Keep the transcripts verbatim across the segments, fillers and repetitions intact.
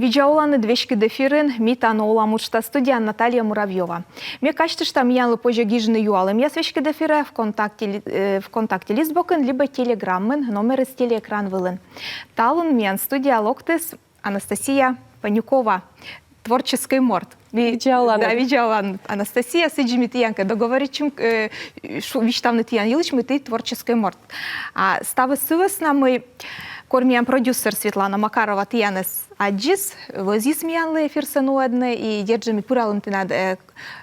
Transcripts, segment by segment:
Видза оланныд, веськыд эфирын «Ми тані олам» уджтас, студияын Наталья Муравьёва. Ме казьтышта, миянлы позьӧ гижны юалӧмъяс веськыд эфирӧ ВКонтакте ли-, э, ВКонтакте лист бокын либӧ Телеграмын, номерыс телеэкран вылын. Талун миян студияӧ локтіс Анастасия Панюкова, творческӧй морт. Ми-, Видза оланныд. Да, видза оланныд, Анастасия. Сідзи ми тіянкӧд договоритчим, э, шу-, висьтавны тіян йылысь, мый ті творческӧй морт. А ставыс сы вӧсна, мый кор миян продюсер Светлана Макарова тіянӧс аддзис, вӧзйис миянлы эфирсӧ нуӧдны, и дерт жӧ ми пыралім тэнад, э,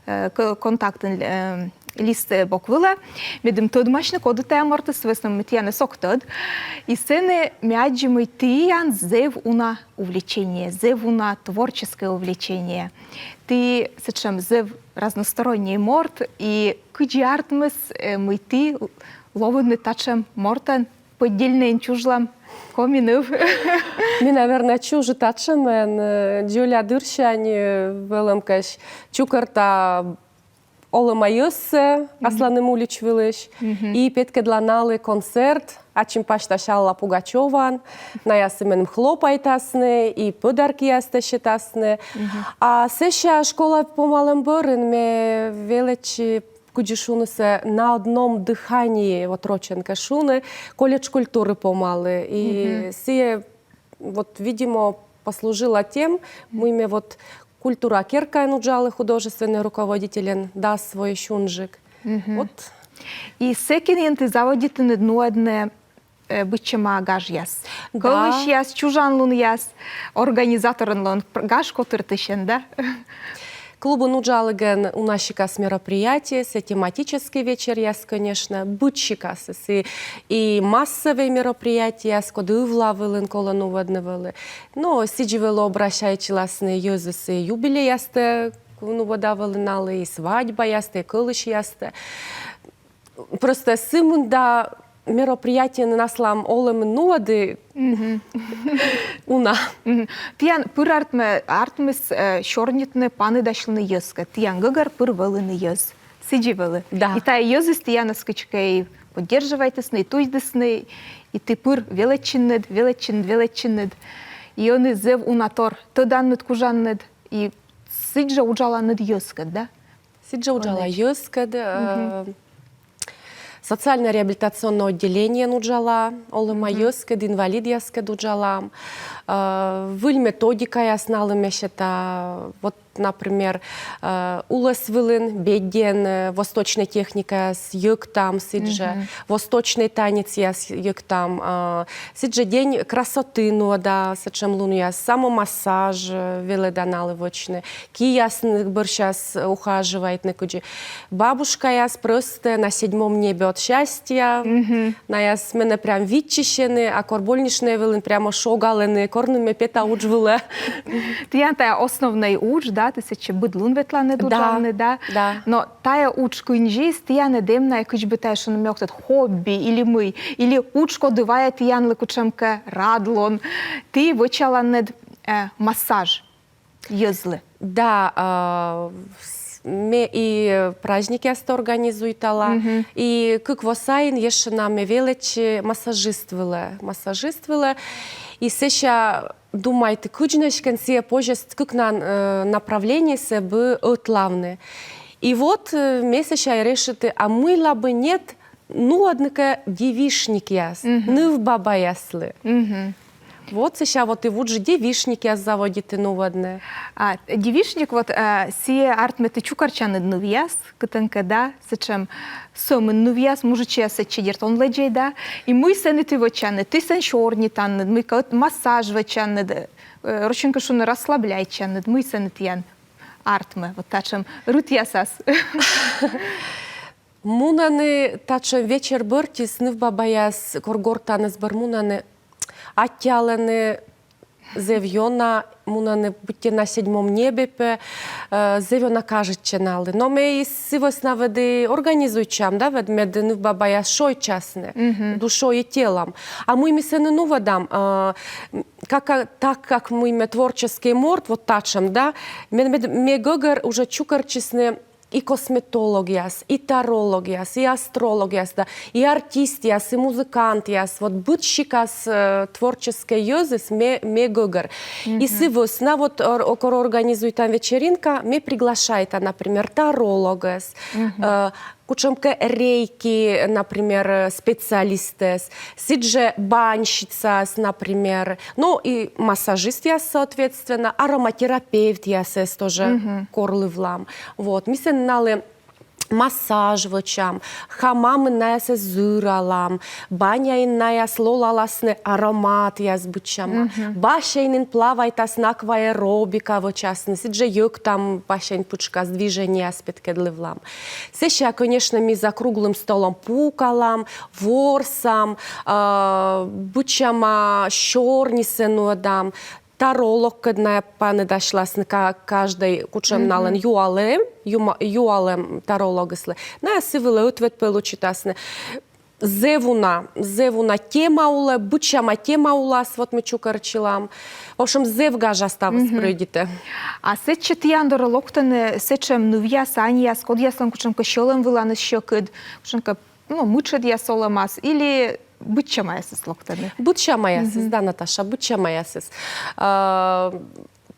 э, к-, контактын, э, лист, э, бок вылӧ, медым тӧдмасьны, коді тайӧ мортыс, сы вӧсна мый тіянӧс ог тӧд. И сэні ме аддзи, мый тіян зэв уна увлечение, зэв уна творческӧй увлечение. Ті сэтшӧм зэв разносторонней морт, и кыдзи артмис, э, мый ті ловинныд татшӧм мортӧн, пӧддьӧ нин чужлам коми ныв. Ме, наверно, чужи татшӧмӧн, э, дзоля дырсянь, э, вӧлӧмкӧ, чукӧрта олӧма йӧзсӧ асланым улич вылысь. И петкӧдла налы концерт, ачым пасьтасяла Пугачёваӧн, наяс меным хлопайтасны и подаркиястӧ сетасны. А сэсся школа помалӧм бӧрын ме велӧдчи, кыдзи шуны сійӧ, на одном дыхании, вот рочӧн кӧ шуны, колледж культуры помалі. И сійӧ, вот, видимо, послужило тем, мый ме вот культура керкаын уджалі художественнӧй руководительӧн дас воысь унджык. Вот. И сэки нин ті заводитінныд нуӧдны, э, быдсяма гажъяс. Да. Кӧлысьяс, чужанлунъяс, организаторын лоӧн, пр-, гаж котыртысьӧн, да? Клубын уджалігӧн уна сикас мероприятиеяс, тематическӧй вечеръяс, конечно, быд сикасыс, и, и массовӧй мероприятиеяс, коді ывла вылын колӧ нуӧдны вӧлі. Но сідзи вӧлі обращайтчыласны йӧзыс и юбилейястӧ, ку нуӧда вӧлі налы, и свадьбаястӧ, и кӧлысьястӧ. Просто сы мында мероприятиеяс аслам олӧмын нуӧді уна. Тіян пыр артмӧ, артмис, э, сёрнитны, паныдасьлыны йӧзкӧд. Тіян гӧгӧр пыр вӧліны йӧз. Сідзи вӧлі. Да. И тайӧ йӧзыс тіянӧс кыдзкӧ и поддерживайтісны, и туйдісны, и ті пыр велӧдчинныд, велӧдчинныд, велӧдчинныд. И ӧні зэв уна тор тӧданныд, кужанныд, и сідзжӧ уджаланныд йӧзкӧд, да? Сідзжӧ уджала йӧзкӧд, э, социально-реабилитационнӧй отделениеын уджала, олӧма йӧзкӧд, инвалидъяскӧд уджала, э, выль методикаяс налы ме сета, вот, например, э, улӧс вылын беддьӧн, э, восточнӧй техникаяс йӧктам, сідзжӧ восточнӧй танецъяс йӧктам, э, сідзжӧ день красоты нуӧда, сэтшӧм лунъяс, самомассаж, э, велӧда налы вӧчны. Киясныд бӧрсяс ухаживайтны кыдзи. Бабушкаяс просто на седьмом небе от счастья. Наяс менӧ прям виччысьӧны, а кор больничнӧй вылын, прямо шогалӧны, кор нӧ ме пета удж вылӧ. Тіян тайӧ основнӧй удж, да, ті сэтчӧ быд лун ветланныд, уджаланныд, да? Да. Но тайӧ удж кындзи, тіянӧ эм на кыдз бы тайӧ шуны, ме ог тӧд, хобби или мый, или удж, коді вайӧ тіянлы кутшӧмкӧ радлун, ті вӧчаланныд, э, массаж йӧзлы. Да, а, с-, ме и праздникъястӧ организуйтала, и кык во сайын ещӧ на ме велӧдчи массажист вылӧ, массажист вылӧ. И сэсся думайті, кыдз нӧ эськӧ сійӧ позьӧ кыкнан, э, направлениесӧ бы ӧтлавны. И вот, э, ме сэсся решиті, а мыйла бы нет нуӧдны кӧ девичникъяс, нывбабаяслы. Вот сэсся вот и вуджи девичникъяс заводиті нуӧдны. А, девичник, вот, а, сійӧ артмӧ, ті чукӧртчанныд нывъяс, кытӧнкӧ, да, сэтшӧм сӧмын нывъяс, мужичӧйяс сэтчӧ, дерт, он лэдзӧй, да. И мый сэні ті вӧчанныд, ті сэн сёрнитанныд, мыйкӧ массаж вӧчанныд, э, рочӧн кӧ шуны, расслабляйтчанныд, мый сэні тіян артмӧ, вот татшӧм рытъясас. Мунӧны татшӧм вечер бӧртиыс, нывбабаяс, кор гортаныс бӧр мунӧны, аттьӧалӧны зэв ёна, мунӧны быттьӧ на седьмом небе пӧ, э, зэв ёна кажитчӧ налы. Но ме и сы вӧсна ведь и организуйтчам, да, ведь мед нывбабаяс шойччасны душой и телом. А мый ми сэні нуӧдам, э, как, а, так как мый ме творческӧй морт, вот татшӧм, да, ме, ме, ме гӧгӧр уже чукӧртчисны и косметологъяс, и тарологъяс, и астрологъяс, да, и артистъяс, и музыкантъяс. Вот быдсикас, э, творческӧй йӧзыс ме, ме гӧгӧр. И сы вӧсна вот ор-, кор организуйтан вечеринка, ме приглашайта, например, тарологӧс, э, кутшӧмкӧ рейки, например, э, специалистӧс, сідзжӧ банщицаӧс, например, ну и массажистъяс, соответственно, ароматерапевтъясӧс тоже корлывлам. Вот, ми сэн налы массаж вӧчам, хамамын наясӧс зыралам, баняын наяс лолаласны ароматъяс быдсяма, бассейнын ин плавайтасны, акваэробика вӧчасны, сідзжӧ йӧктам бассейн пытшкас, движениеяс петкӧдлывлам. Сэсся, конечно, ми за круглым столом пукалам, ворсам, а, быдсяма сёрнисӧ нуӧдам, тарологкӧд ная паныдасьласны ка-, каждӧй кутшӧм налӧн юалӧм, юма-, юалӧм тарологыслы. Ная сы вылӧ ӧтвӧд пӧлӧс сетасны. Зэв уна, зэв уна тема улӧ, быдсяма тема улас, вот ми чукӧртчылам. В общем, зэв гажа ставыс прӧйдитӧ. А сэтчӧ тіян дорӧ локтӧны сэтшӧм нывъяс, аньяс, кодъяслӧн кутшӧмкӧ сьӧлӧм выланыс сьӧкыд, кутшӧмкӧ, ну, мытшӧдъяс олӧмас, или быдсямаясыс локтӧны? Быдсямаясыс, да, Наташа, быдсямаясыс. А,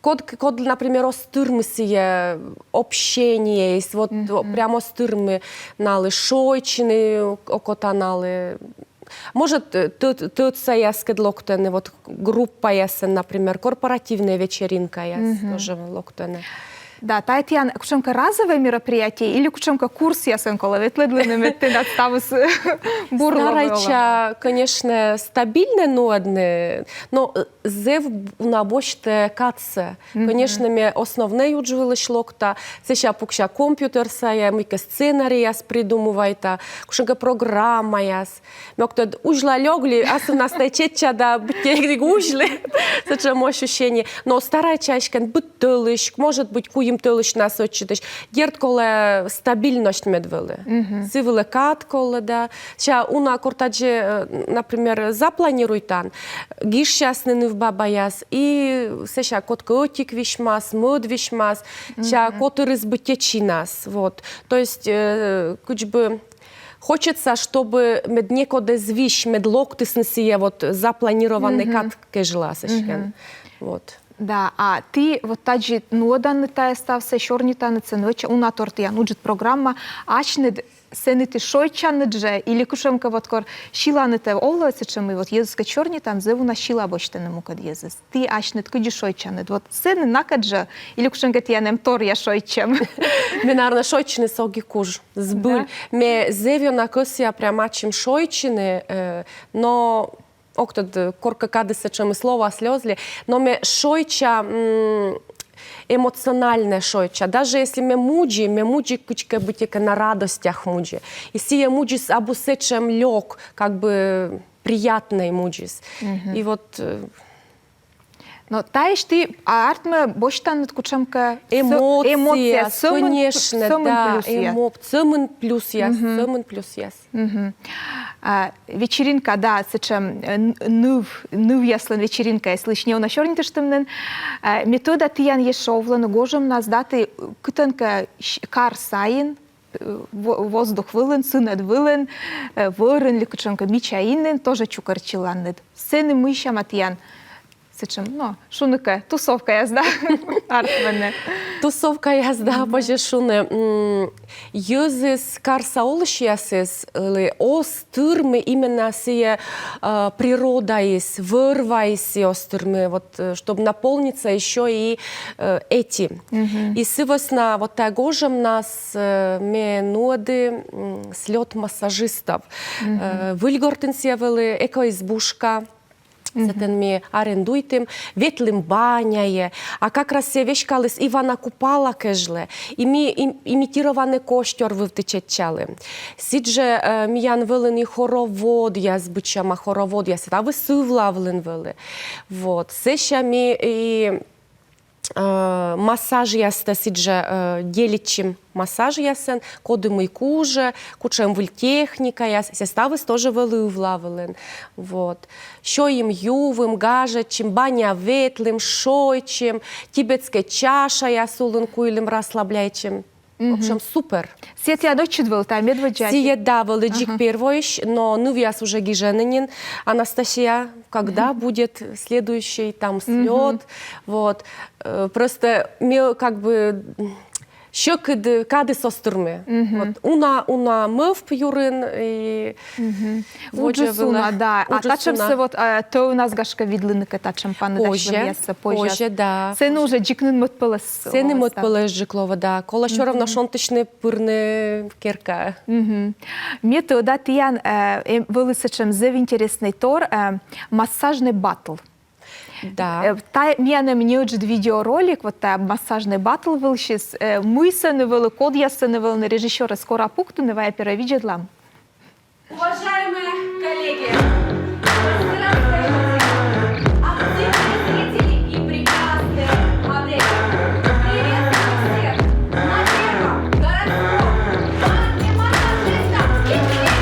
код, код, например, оз тырмы сійӧ общениеыс, вот, прям оз тырмы налы шойччыны, окота налы. Может, э, тӧд-, тӧдсаяскӧд локтӧны, вот, группаясын, например, корпоративнӧй вечеринкаяс тоже локтӧны. Да, тайӧ тіян кутшӧмкӧ разовӧй мероприятие или кутшӧмкӧ курсъясӧн колӧ ветлӧдлыны, мед тэнад ставыс бур лоӧ? Старайтча, конечно, стабильнӧ нуӧдны, но, э, зэв уна босьтӧ кадсӧ. Конечно, ме основнӧй удж вылысь локта, сэсся пукся компьютер сайӧ, мыйкӧ сценарийяс придумывайта, кутшӧмкӧ программаяс. Ме ог тӧд, узьла лёгли, асывнас тай чечча да быттьӧ эг узьлы. Сэтшӧм ощущение. Но старайтча эськӧ быд тӧлысь, может быть, куим тӧлысьнас ӧтчытысь. Дерт, колӧ стабильность мед вӧлі. Сы вылӧ кад колӧ, да. Сэсся уна кор тадзи, э, например, запланируйтан, гижсясны нывбабаяс, и сэсся кодкӧ ӧтик висьмас, мӧд висьмас, сэсся котырыс быттьӧ чинас. Вот. То есть, э, кыдз бы хочется, чтобы мед некод эз вись, мед локтісны сійӧ вот запланированнӧй кад кежлас эськӧ. Вот. Да, а ті вот тадзи нуӧданныд тайӧ ставсӧ, сёрнитанныд сэн, вӧча-, уна тор тіян уджыд программа, асьныд сэні ті шойччанныд жӧ, или кутшӧмкӧ вот кор сьыланытӧ овлӧ сэтшӧм, и вот йӧзыскӧд сёрнитан, зэв уна сьыла босьтӧны мукӧд йӧзыс. Ті асьныд кыдзи шойччанныд? Вот сэні накӧд жӧ, или кутшӧмкӧ тіян эм торъя шойччӧм? Ме, наверно, шойччыны сӧмын ог и куж. Збыль. Да? Ме зэв ёна кӧсъя прям ачым шойччыны, э, но ог тӧд, коркӧ кадыс сэтшӧмыс лоас ли оз ли, но ме шойчча, м, эмоциональнӧ шойчча. Даже если ме мудзи, ме мудзи кыдзкӧ быттьӧкӧ на радостях мудзи. И сійӧ мудзис абу сэтшӧм лёк, как бы приятнӧй мудзис. И вот, э, Но таысь ті, а, артмӧ, босьтанныд кутшӧмкӧ сӧ-, эмоция, эмоция, сӧмын, конечно, сӧмын, да, плюсъяс. Эмо-, сӧмын плюсъяс, сӧмын плюсъяс. А, вечеринка, да, сэтшӧм, э, н-, ныв, нывъяслӧн вечеринкаяс йылысь неуна сёрнитыштім нин. А, ме тӧда, тіян ещӧ овлӧны гожӧмнас, да, ті кытӧнкӧ с-, кар сайын, э, во-, воздух вылын, сынӧд вылын, э, вӧрын ли кутшӧмкӧ мича инын тоже чукӧртчыланныд. Сэні мыйсяма тіян сэтшӧм, но, шуны кӧ, тусовкаяс, да, артмӧны. Тусовкаяс, да, позьӧ шуны. М, йӧзыс, карса олысьясыс, э, оз тырмы именно сійӧ, э, природаыс, вӧр-вайыс оз тырмы, вот, э, чтоб наполниться ещё и, э, эти. И сы вӧсна вот тайӧ гожӧмнас, э, ме нуӧді, м, слёт массажистов. Э, Выльгортын сійӧ вӧлі, экоизбушка. Сэтӧн ми арендуйтім, ветлім баняӧ, а как раз сійӧ веськаліс Ивана Купала кежлӧ, и ми им-, имитированнӧй костёр вывті чеччалім. Сідзжӧ, э, миян вӧліны хороводъяс, быдсяма хороводъяс, ставыс ывлавлін вӧлі. Вот. Сэсся ми и э, массажъястӧ сідзжӧ, э, делитчим массажъясӧн, коді мый кужӧ, кутшӧм выль техникаяс, сійӧ ставыс тоже вӧлі ывлавлін. Вот. Сёйим-юим, гажӧдчим, баняӧ ветлім, шойччим, тибетскӧй чашаяс улын куйлім, расслабляйтчим. В общем, супер. Сійӧ тіян ӧтчыд вӧлі, тайӧ медводдза? Сійӧ да, вӧлі дзик первойысь, но нывъяс уже гижӧны нин: «Анастасия, когда будет следующий там слёт?» Вот. Э, просто ме как бы сьӧкыд кадыс оз тырмы. Вот. Уна, уна мӧвп юрын и Уджыс уна, да. А татшӧмсӧ вот, э, тӧвнас, гашкӧ, видлыны кӧ татшӧм паныдасьлӧмъяссӧ, позяс? Позьӧ, да. Сэні уже дзик нин мӧдпӧлӧс. Сэні мӧдпӧлӧс дзик лоӧ, да. Колӧ всё равно шонтысьны пырны керкаӧ. Ме тӧда, тіян, э, эм, вӧлі сэтшӧм зэв интереснӧй тор, э, массажнӧй батл. Да. Э, тайӧ миян эм неыджыд видеоролик, вот тайӧ массажнӧй батл вылысь. Э, мый сэні вӧлі, кодъяс сэні вӧліны, режиссёрӧс кора пуктыны, вай первой видзӧдлам. Уважаемые коллеги, здравствуйте, активные зрители и прекрасные модели. Приветствую всех на первом городском марте массажистов и клиентов.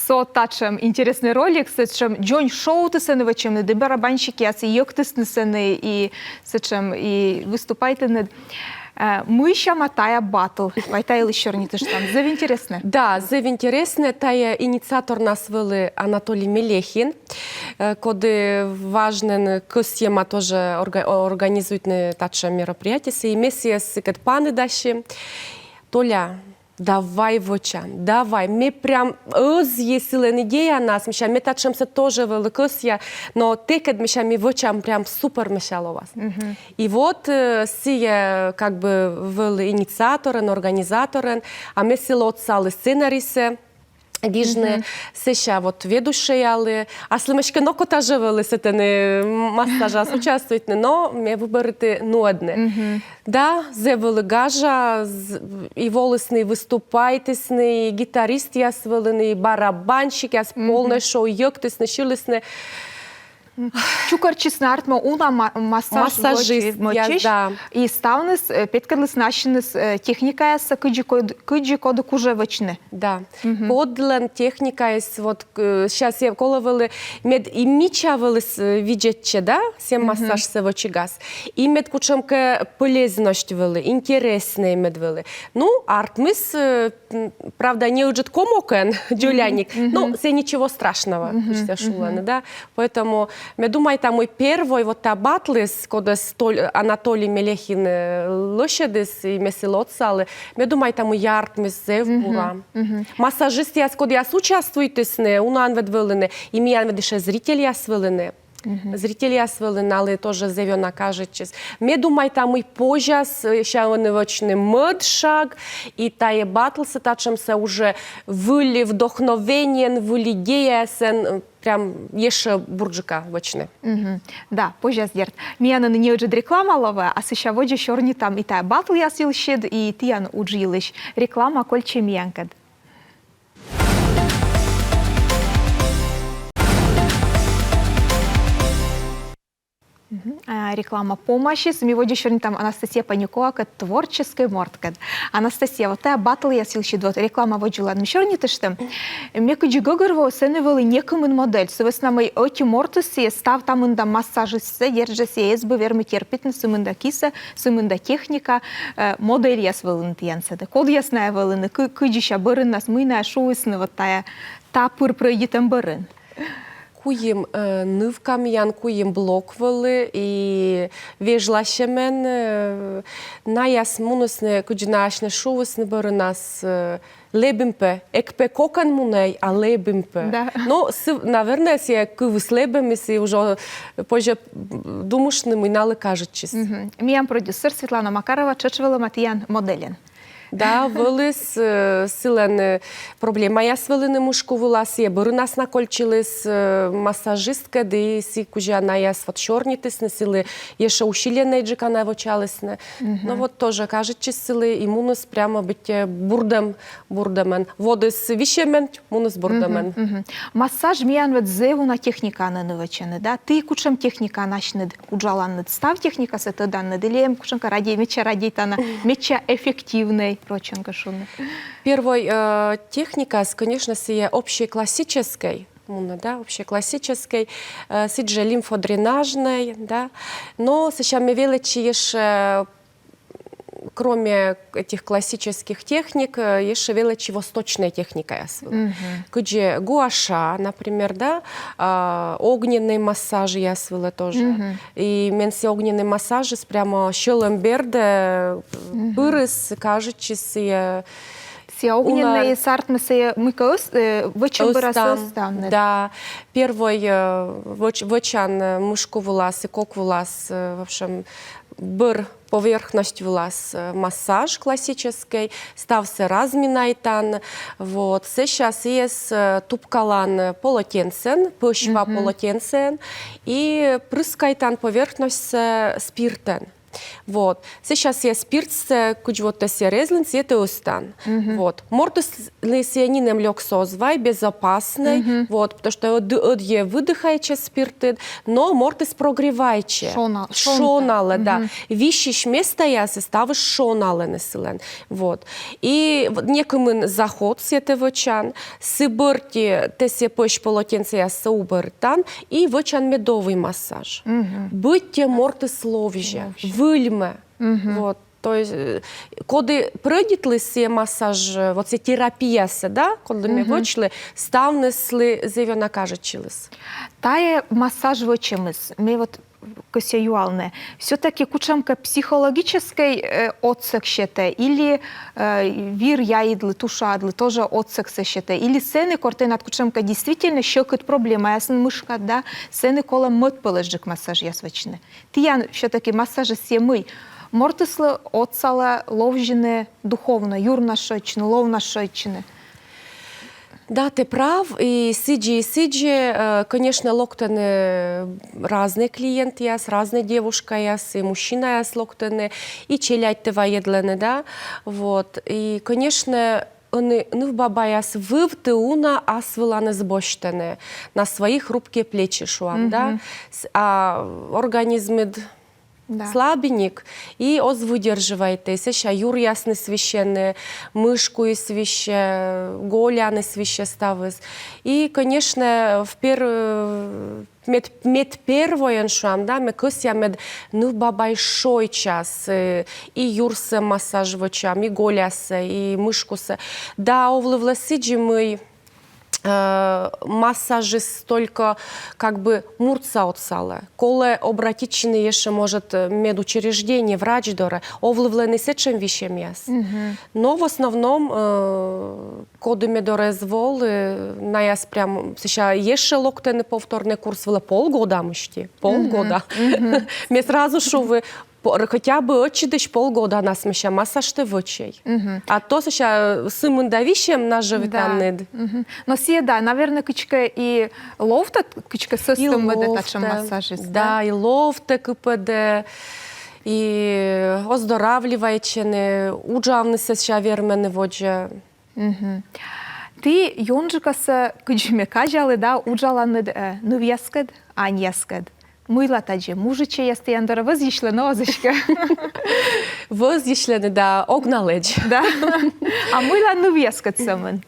Со татшӧм интереснӧй ролик, сэтшӧм дзонь шоутӧ сэні вӧчӧмныд, и барабанщикъяс, и йӧктісны сэні, и сэтшӧм, и выступайтінныд. Э, мый сяма тайӧ батл? Вай та йылысь сёрнитыштам. Зэв интереснӧ. Да, зэв интереснӧ. Тайӧ инициаторнас вӧлі Анатолий Мелехин, э, коді важнӧн кӧсйӧма тоже орга-, о-, организуйтны татшӧм мероприятие. И ме сійӧс сыкӧд паныдасьи: «Толя, давай вӧчам, давай». Ме прям ӧзйи сылӧн идеянас, мися, ме татшӧмсӧ тоже вӧлі кӧсъя, но тэкӧд, мися, ми вӧчам, прям супер, мися, лоас. И вот, э, сійӧ как бы вӧлі инициаторӧн, организаторӧн, а ме сылы отсалі сценарийсӧ гижны, сэсся вот ведущӧйялі. Аслым эськӧ нокӧта жӧ вӧлі сэтӧні массажас участвуйтны, но ме выборйи нуӧдны. Да, зэв вӧлі гажа, з-, и волісны, и выступайтісны, и гитаристъяс вӧліны, и барабанщикъяс, полнӧй шоу, йӧктісны, сьылісны. Чукӧртчисны, артмӧ, уна ма-, массаж... Массажистъяс, да. И ставныс, э, петкӧдлісны ассьыныс, э, техникаяссӧ, кыдзи код-, кыдзи коді кужӧ вӧчны. Да. Кодлӧн техникаыс, вот, э, сейчас я колӧ вӧлі, мед и мича вӧлі, э, видзӧдчӧ, да, сэм массажсӧ вӧчигас. И мед кутшӧмкӧ полезность вӧлі, интереснӧй мед вӧлі. Ну, артмис, э, м, правда, неыджыд комокӧн, дзоляник. Ну, сійӧ ничего страшного, кыдз сійӧ шулӧны, да. Поэтому ме думайта, мый первой вот тайӧ батлыс, кодӧс Толь-, Анатолий Мелехин, э, лӧсьӧдіс, и ме сылы отсалі, ме думайта, мый артмис зэв бура. Массажистъяс, кодъяс участвуйтісны, унаӧн вед вӧліны, и миян вед ещӧ зрительяс вӧліны. Зрительяс вӧлі, налы тоже зэв ёна кажитчис. Ме думайта, мый позяс, э, сэні вӧчны мӧд шаг, и тайӧ батлсӧ, татшӧмсӧ уже выль вдохновениеӧн, выль идеяясӧн, э, прям ещӧ бурджыка вӧчны. Да, позяс, дерт. Миян ӧні неыджыд реклама лоӧ, а сэсся водзӧ сёрнитам и тайӧ батлъяс йылысь, и тіян удж йылысь. Реклама, кольччӧй миянкӧд. Реклама помасис, ми водзӧ сёрнитам Анастасия Панюковакӧд, творческӧй морткӧд. Анастасия, вот тайӧ батлъяс йылысь, вот реклама водзӧ улад ми сёрнитыштам. Ме кыдзи гӧгӧрвои, сэні вӧлі некымын модель. Сы вӧсна мый ӧти мортыс сійӧ став та мында массажистсӧ, дерт жӧ, сійӧ эз бы вермы терпитны, сы мында кисӧ, сы мында техника, э, модельяс вӧліны тіян сэні. Кодъяс найӧ вӧліны, кы-, кыдзи сэсся бӧрыннас, мый найӧ шуисны вот тайӧ, та пыр прӧйдитӧм бӧрын? Куим, э, нывка миян, куим блок вӧлі, и вежласьӧмӧн, э, наяс мунісны, кыдзи найӧ асьныс шуисны бӧрыннас, э, лэбим пӧ, эг пӧ кокӧн мунӧй, а лэбим пӧ. Да. Но, сы-, наверное, сійӧ кывйыс лэбӧмыс и уже позьӧ думыштны, мый налы кажитчис. Мгм. Миян продюсер Светлана Макарова тшӧтш вӧлӧма тіян модельӧн. Да, вӧліс, э, сылӧн, э, проблемаяс вӧліны мышку вылас, и бӧрыннас на кольччыліс, э, массажисткӧд, и сы кузя наяс вот сёрнитісны, сылы ещӧ усиленнӧйджыка на вӧчалісны. Но вот тоже кажитчис сылы, и муніс прямо быттьӧ бурдӧм, бурдӧмӧн. Водіс висьӧмӧн, муніс бурдӧмӧн. Мгм, мгм. Массаж миян вед зэв уна техникаӧн нин вӧчӧны, да? Ті кутшӧм техникаӧн асьныд уджаланныд? Став техникасӧ тӧданныд, или эм кутшӧмкӧ радей-, медся радейтана, медся эффективнӧй, рочӧн кӧ шуны? Первой, э, техникаыс, конечно, сійӧ общеклассическӧй, мунӧ, да, общеклассическӧй, э, сідзжӧ лимфодренажнӧй, да. Но сэсся ме велӧдчи ещӧ, кроме этих классических техник, э, ещӧ велӧдчи восточнӧй техникаяс вылӧ. Мгм. Кыдзи гуаша, например, да, а, огненнӧй массажъяс вылӧ тоже. Мгм. И мен сійӧ огненнӧй массажыс прямо сьӧлӧм бердӧ, э, пырис, кажитчис сійӧ. Сійӧ огненнӧй, сійӧ артмӧ, сійӧ мыйкӧ ӧс-, э, вӧчӧм бӧрас ӧстан. Ӧстан, да. Да. Первой, э, вӧч-, вӧчан, э, мышку вылас и кок вылас, э, в общем, бӧр поверхность вылас, э, массаж классическӧй, ставсӧ разминайтан, вот. Сэсся сійӧс, э, тупкалан, э, полотенцеӧн, пӧсь ва полотенцеӧн, и прыскайтан поверхностьсӧ спиртӧн. Вот. Сэсся сійӧ спиртсӧ, кыдз вот тэ сійӧ резлін, сійӧ тэ ӧстан. Вот. Мортыслы сійӧ нинӧм лёксӧ оз вай, безопаснӧй. Вот, потому что ӧд-, ӧдйӧ выдыхайтчӧ спиртыд, но мортыс прогревайтчӧ. Шона-, шонта. Шоналӧ, да. Висьысь местаясыс ставыс шоналӧны сылӧн. Вот. И вот некымын заход сійӧ тэ вӧчан, сы бӧрти тэ сійӧ пӧсь полотенцеяссӧ убӧртан и вӧчан медовый массаж. Быттьӧ мортыс ловзьӧ, выльмӧ. Вот. То есть, э, коді прӧйдитліс сійӧ массаж, э, вот сійӧ терапиясӧ, да, кодлы ме вӧчлі, ставныслы зэв ёна кажитчыліс. Тайӧ массаж вӧчӧмыс, ме вот кӧсъя юавны. Всё-таки кутшӧмкӧ психологическӧй, э, отсӧг сетӧ, или, э, вир яйыдлы, тушаыдлы тоже отсӧгсӧ сетӧ, или сэні, кор тэнад кутшӧмкӧ действительно сьӧкыд проблемаясӧн мышкад, да, сэні колӧ мӧдпӧлӧсджык массажъяс вӧчны? Тіян всё-таки массажыс сійӧ мый? Мортыслы отсалӧ ловзьыны духовно, юрнас шойччыны, ловнас шойччыны. Да, тэ прав, и сідзи, и сідзи, э, конечно, локтӧны разнӧй клиентъяс, разнӧй девушкаяс, и мужчинаяс локтӧны, и челядьтӧ вайӧдлӧны, да, вот, и, конечно, ӧні нывбабаяс вывті уна ас выланыс босьтӧны на свои хрупкие плечи, шуам, да, а организмыд слабенек, и оз выдерживайт, и сэсся юръясныс висьӧны, мышкуыс висьӧ, голяныс висьӧ, ставыс. И, конечно, в пер-, мед, мед первойӧн, шуам, да, ме кӧсъя, мед нывбабай шойчас, э, и юрсӧ массаж вӧчам, и голясӧ, и мышкусӧ. Да, овлывлӧ сідзи, мый э, массажыс только как бы муртса отсалӧ. Колӧ обратитчыны ещӧ, может, э, медучреждение, врач дорӧ. Овлывлӧны сэтшӧм висьӧмъяс. Но в основном, э, коді ме дорӧ эз волы, э, наяс прям сэсся ещӧ локтӧны повторнӧй курс вылӧ полгода мысти. Полгода. Ме сразу шуи, по-, хотя бы ӧтчыдысь полгоданас, мися, массажтӧ вӧчӧй. А то сэсся, э, сы мында висьӧм нажӧвитанныд. Но сійӧ, да, наверно, кыдзкӧ и ловтӧ, кыдзкӧ сӧстӧммӧдӧ татшӧм массажыс, да? Да, и ловтӧ кыпӧдӧ, и оздоравливайтчӧны, уджавны сэсся вермӧны водзӧ. Ті ёнджыкасӧ, кыдзи ме казялі, да, уджаланныд, э, нывъяскӧд, аньяскӧд. Мыйла тадзи, мужичӧйяс тіян дорӧ вӧзйысьлӧны, оз эськӧ? Вӧзйысьлӧны да ог на лэдз. Да. А мыйла нывъяскӧд сӧмын?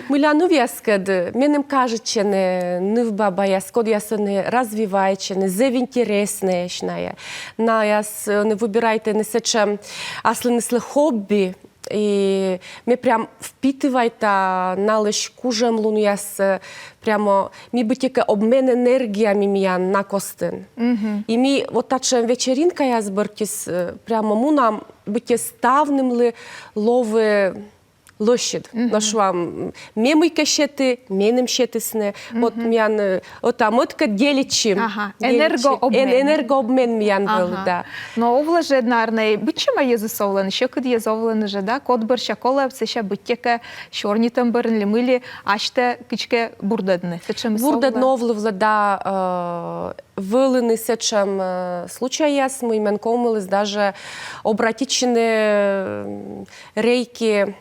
Мыйла нывъяскӧд? Меным кажитчӧны нывбабаяс, кодъяс ӧні развивайтчӧны, зэв интереснӧйӧсь найӧ. Наяс ӧні выбирайтӧны сэтшӧм аслыныслы хобби, и ме прям впитывайта налысь кужӧмлунъяссӧ, прямо ми быттьӧкӧ обмен энергиями миян на костын. И ми вот татшӧм вечеринкаяс бӧртіыс, э, прямо мунам, быттьӧ ставнымлы лои лӧсьыд. Но шуам, ме мыйкӧ сеті, меным сетісны. Вот миян, э, ӧта-мӧдкӧд делитчим. Ага, Делитчим. Энергообмен. Эн-, энергообмен миян вӧлі, да. Но овлӧ жӧ, наверно, быдсяма йӧзыс овлӧны, сьӧкыд йӧз овлӧны жӧ, да, код бӧрся колӧ сэсся быттьӧкӧ сёрнитӧм бӧрын ли мый ли асьтӧ кыдзкӧ бурдӧдны. Сэтшӧмыс овлӧ? Бурдӧдны овлывлӧ, да, э, вӧліны сэтшӧм, э, случайяс, мый мен ковмыліс даже обратитчыны, э, рейки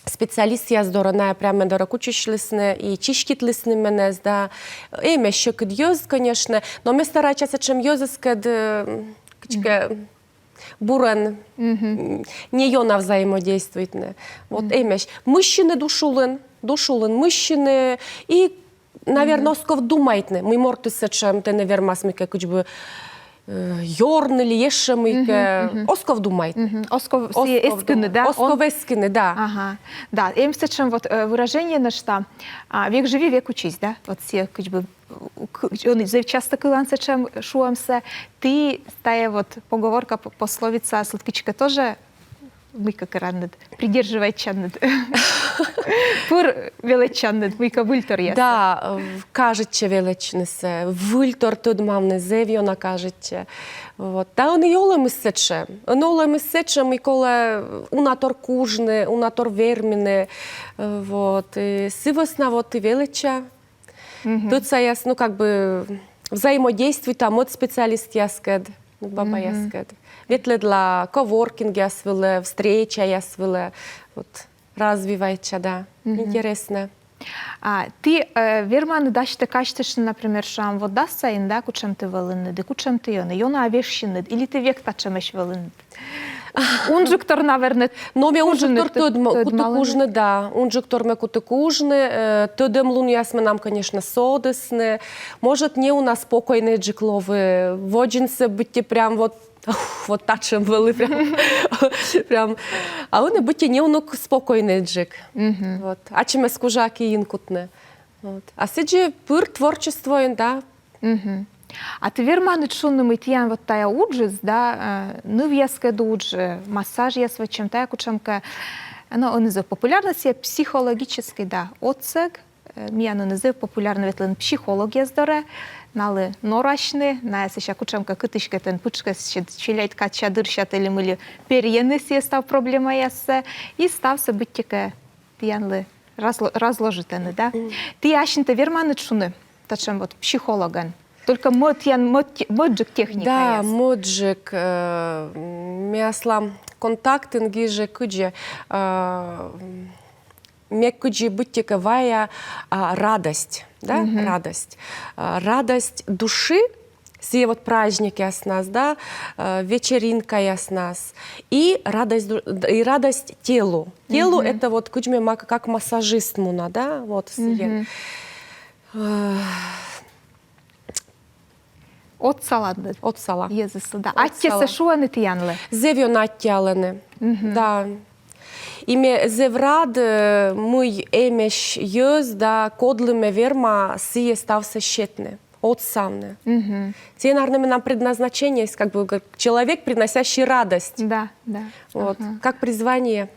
специалистъяс дорӧ, найӧ прям мен дорӧ кутчысьлісны и чиститлісны менӧс, да. Эмӧсь сьӧкыд йӧз, конечно, но ме старайтча сэтшӧм йӧзыскӧд, э, кыдзкӧ бурӧн, м, не ёна взаимодействуйтны. Вот эмӧсь. Мыссьыны душ улын, душ улын мыссьыны и, наверно, оз ков думайтны, мый мортыс сэтшӧм тэнӧ вермас мыйкӧ кыдз бы, э, ёрны ли ещӧ мыйкӧ. Оз ков думайтны. Оз ков сійӧ эскыны, да? Оз ков эскыны, да. Ага. Да, эм сэтшӧм вот, э, выражение нӧшта, а, «век живи, век учись», да? Вот сійӧ кыдз бы, э, к-, ӧні зэв частӧ кылан сэтшӧм шуӧмсӧ. Ті тайӧ вот поговорка, п-, пословица, аслыд кыдзкӧ тоже мыйкӧ керанныд, придерживайтчанныд. Пыр велӧдчанныд мыйкӧ выльторъяссӧ. Да, э, кажитчӧ велӧдчынысӧ, выльтор тӧдмавны зэв ёна кажитчӧ. Вот. Да ӧні олӧмыс сэтшӧм. Ӧні олӧмыс сэтшӧм, и колӧ унатор кужны, унатор вермыны. Э, вот. И сы вӧсна вот и велӧдча. Тӧдсаяс, ну, как бы, взаимодействуйта мӧд специалистъяскӧд, ну, бабаяскӧд. Ветлӧдла коворкингъяс вылӧ, встречаяс вылӧ. Вот. Развивайтча, да. Интереснӧ. А ті, э, верманныд асьтӧ казьтыштны, например, шуам, вот дас сайын, да, кутшӧм ті вӧлінныд, и кутшӧм ті ӧні, ёна вежсинныд, или ті век татшӧмӧсь вӧлінныд? Унджыктор, наверно. Но ме унджыктор тӧдма-, куті кужны, да. Унджыктор ме куті кужны, э, тӧдӧмлунъяс менам, конечно, содісны. Может, неуна спокойнӧйджык лои, водзынсӧ быттьӧ прям вот, ух, вот татшӧм вӧлі прям. Прям. А ӧні быттьӧ неуна спокойнӧйджык. Вот. Ачымӧс кужа киын кутны. Вот. А сідзи пыр творчествоын, да, А ті верманныд шуны, мый тіян вот тайӧ уджыс, да, э, нывъяскӧд удж, э, массажъяс вӧчӧм, тайӧ кутшӧмкӧ, но, ӧні зэв популярнӧ сійӧ психологический, да, отсӧг, э, миян ӧні зэв популярнӧ ветлыны психологъяс дорӧ, налы норасьны, найӧ сэсся кутшӧмкӧ кытыськӧ тэн пытшкӧс, челядь кадся, дырся тэ ли мый ли перйӧны сійӧ став проблемаяссӧ, и ставсӧ быттьӧкӧ тіянлы разло-, разложитӧны, да? Ті асьнытӧ верманныд шуны татшӧм вот психологӧн? Только мӧд, тіян мӧд те-, мӧдджык техникаяс. Да, мӧдджык, э, ме аслам контактын гижи кыдзи, э, ме кыдзи быттьӧкӧ вая, а, радость, да, радость. А, радость души, сійӧ вот праздникъяснас, да, э, вечеринкаяснас, и радость, ду-, и радость телу. Телу это вот кыдз ме ма-, как массажист муна, да, вот сійӧ. Э, Отсаланныд. Отсала. Йӧзыслы, да. Аттьӧсӧ шуӧны тіянлы? Зэв ёна аттьӧалӧны. Да. И ме зэв рад, э, мый эмӧсь йӧз, да, кодлы ме верма сійӧ ставсӧ сетны, отсавны. Сійӧ, наверно, менам предназначениеыс, как бы, как человек, приносящий радость. Да, да. Вот, как призвание.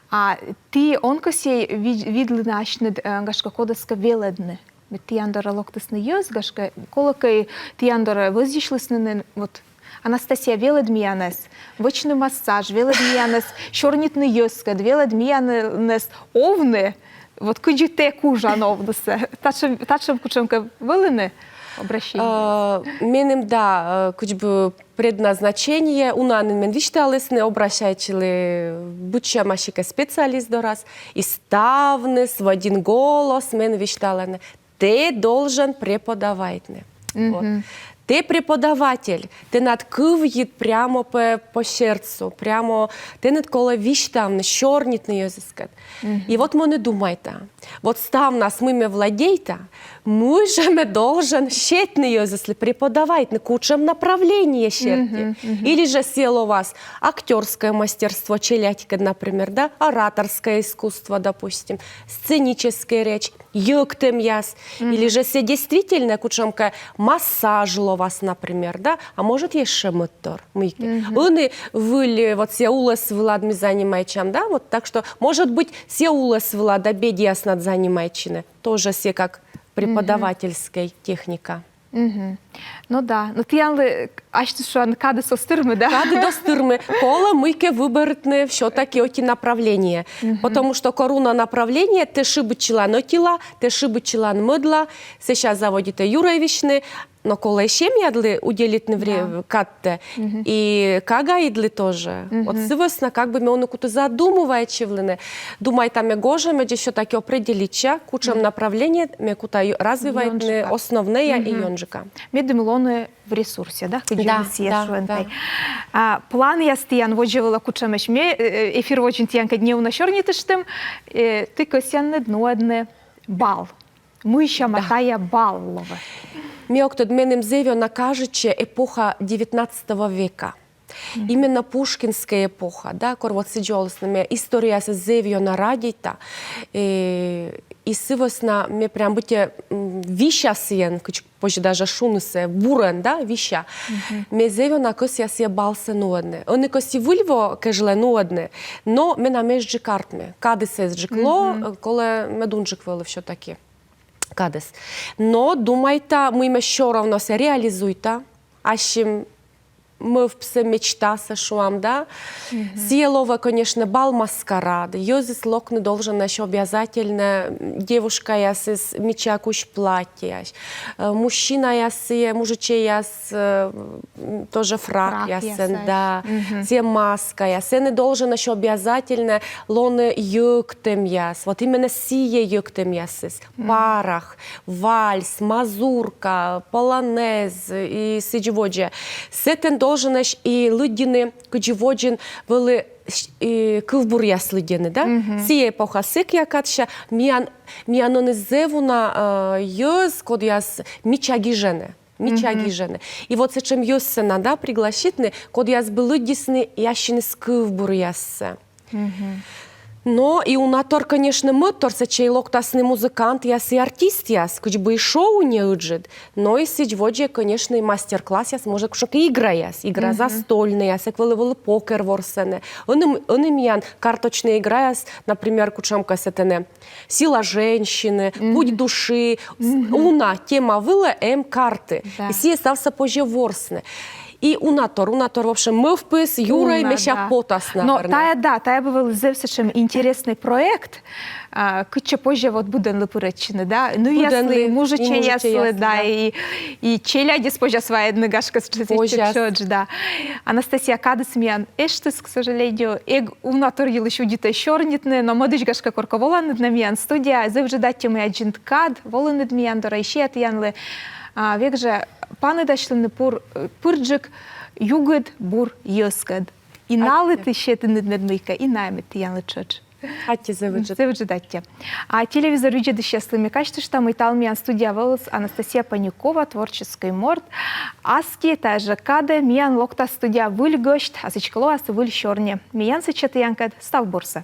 А ті он кӧсйӧй ви-, видлыны асьныд, э, гашкӧ, кодӧскӧ велӧдны? Мед тіян дорӧ локтісны йӧз, гашкӧ, колӧкӧ тіян дорӧ вӧзйысьлісны нин, вот, Анастасия, велӧд миянӧс вӧчны массаж, велӧд миянӧс сёрнитны йӧзкӧд, велӧд миянӧс овны, вот кыдзи тэ кужан овнысӧ. Татшӧм, татшӧм кутшӧмкӧ вӧліны обращение? Э, меным, да, э, кыдз бы предназначение, уна нин мен висьталісны, обращайтчылы быдсямаськӧ специалист дорас, и ставныс в один голос мен висьталӧны: тэ должен преподавайтны. Вот. Тэ преподаватель, тэнад кывйыд прямо по, по сердцу, прямо тэныд колэ висьтавны, сёрнитны йӧзыскед. И вот мон и думайта, вот ставнас, мый ме владейта, мый жэ ме должен сетны йӧзыслы, преподавайтны, кутшем направление серти. Или же сылэ лоас актёрское мастерство, челядькед, например, да, ораторское искусство, допустим, сценическая речь, йӧктэмъяс, или же сэ действительно кутшемкэ массаж лоас, например, да, а может, ещё мыттор, мыйкэ. Ӧні выль, вот сэ улэс вылад ми занимайтчам, да, вот, так что, может быть, сэ улэс вылад да бедьяснад занимайтчыны, тоже сэ как преподавательская техника. Ну да, но тӥянлы, асьтыс шуан, кадыс оз тырмы, да? Кадыс оз тырмы, колэ мыйкэ выборитны всё-таки ӧти направление. Потому что кор уна направление, тэ шыбитчылан ӧтила, тэ шыбитчылан мӧдла, сэсся заводитэ юрэ висьны, но колэ семьядлы уделитны вре-, кадтэ. И кагаидлы тоже. Вот сы вӧсна как бы ме ӧні кута задумывайтчывлыны. Думайта, ме гожэме дыр всё-таки определитча, кутшем направление ме кута развивайтны основнэя и ёнджыка. Медым лоны в ресурсе, да? Кыдзи сэ шуэн тай. А планъяс тӥян водзэ вылэ кутшемесь? Ме, э, эфир водзын тӥянкед неуна сёрнитыштым, э, ті кӧсъянныд нуэдны бал. Мый сяма тая бал лоэ? Ме ог тӧд, меным зэв ёна кажитчэ эпоха девятнадцатого века. Именно пушкинская эпоха, да, кор вот сыдз олысны, ме историясэс зэв ёна радейта, э, и сы вӧсна ме прям быттьэ, м, вися сыен, кыдз позьӧ даже шуны сэ, бурен, да, вися. Ме зэв ёна кӧсъя сэ балсэ нуэдны. Ӧні кӧсйи выль во кежлэ нуэдны, но менам эсджык артмы, кадыс эсджык ло, э, колэ медунджык вӧлы всё-таки кадыс. Но думайта, мый ме всё равно сэ реализуйта, ассьым мӧвпсэ, мечтасэ, шуам, да. Сыа лоэ, конечно, бал-маскарад. Йӧзыс локны долженэсь обязательно, м, девушкаясыс мича кузь платьеясь. Э, мужчинаясыс, мужичейяс, э, м, тоже фракъясэн, да. Сыа маскаяс. Сэні долженэсь обязательно лоны йӧктэмъяс. Вот именно сыа йӧктэмъясыс. Парах, вальс, мазурка, полонез и сыдз водзэ. Сэтэн долженэсь и лыддьыны, кыдз водзын вӧлы, и кывбуръяс лыддьыны, да? Сыа эпоха сэк кадся, миян, миян ӧні зэв уна, э, йӧз, кодъяс мича гижены. Мича гижены. И вот сэтшем йӧзсэ на, да, пригласитны, кодъяс бы лыддисны ассиныс кывбуръяссэ. Но и унатор, конечно, мӧдтор, сэтчэ и локтасны музыкантъяс и артистъяс, кыдз бы и шоу неыджыд, но и сыдз водзэ, конечно, и мастер-классъяс, может, кутшемке играяс, игра застольнэяс, сэк вӧлы, вӧлы покер ворсэны. Ӧні, ӧні миян карточный играяс, например, кутшемке сэтэнэ «Сила женщины», «Путь души», с-, уна тема вылэ эм карты. И сыа ставсэ позьӧ ворсны. И унатор, унатор, в общем, мӧвпыс юрай, мися, потас на. Но тая, да, тая бы вӧлы зэв сэтшем интересный проект, а, кытчы позьӧ вот быдэнлы пырӧдчыны, да, нывъяслы, мужичейяслы, да, и, и челядьыс позяс вайедны, гашкӧ, сэтшем, да. Анастасия, кадыс миян эштыс, к сожалению, эг унатор йылысь удитэ сёрнитны, но мӧдысь, гашкӧ, коркӧ воланныд на миян студияе. Зэв ыджыд аттьӧ, мый аддзинныд кад волыны миян дорӧ, и сиа тіянлы, а, век жӧ паныдасьлыны пыр-, э, пырджык югыд бур йӧзкӧд. И налы ті сетінныд мед мыйкӧ, и найӧ мед тіянлы тшӧтш. Аттьӧ зэв ыджыд. Зэв ыджыд аттьӧ. А телевизор видзӧдысьяслы ми казьтыштам, мый талы миян студияе вӧліс Анастасия Панюкова, творческӧй морт. Аски тайӧ жӧ кадӧ миян локтас студияе выль гӧсьт, а сідзкӧ лоас выль сёрни. Миян сэтчӧ тіянкӧд став бурсӧ.